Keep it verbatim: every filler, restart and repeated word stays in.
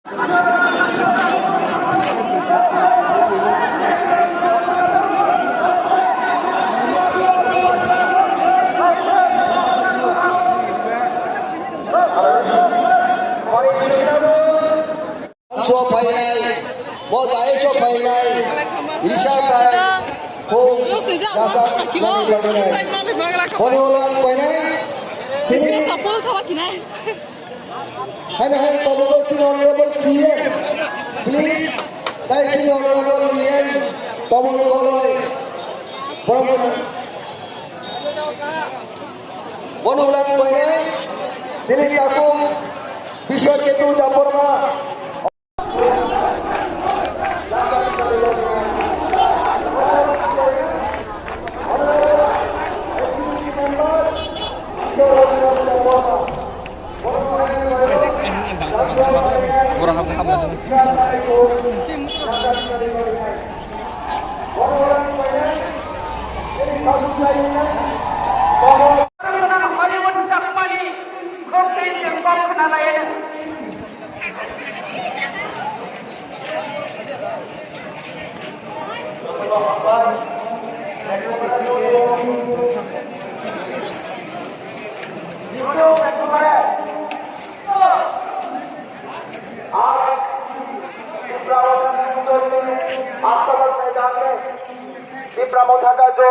Mangso phainai, bo dais o phainai, risa tai, hum, rasa, nani baginai. Bono lang phainai, sini. Haino hai tomogo sini honorable C M. Please, tai sini honorable C M, tomon koloi. Borok Bono ulang phainai, sini takhuk Biswa Ketu Debbarma. आज त्रिपुरा मोर्चा के उद्देश्य से आप समझ मैदान में त्रिपुरा मोर्चा का जो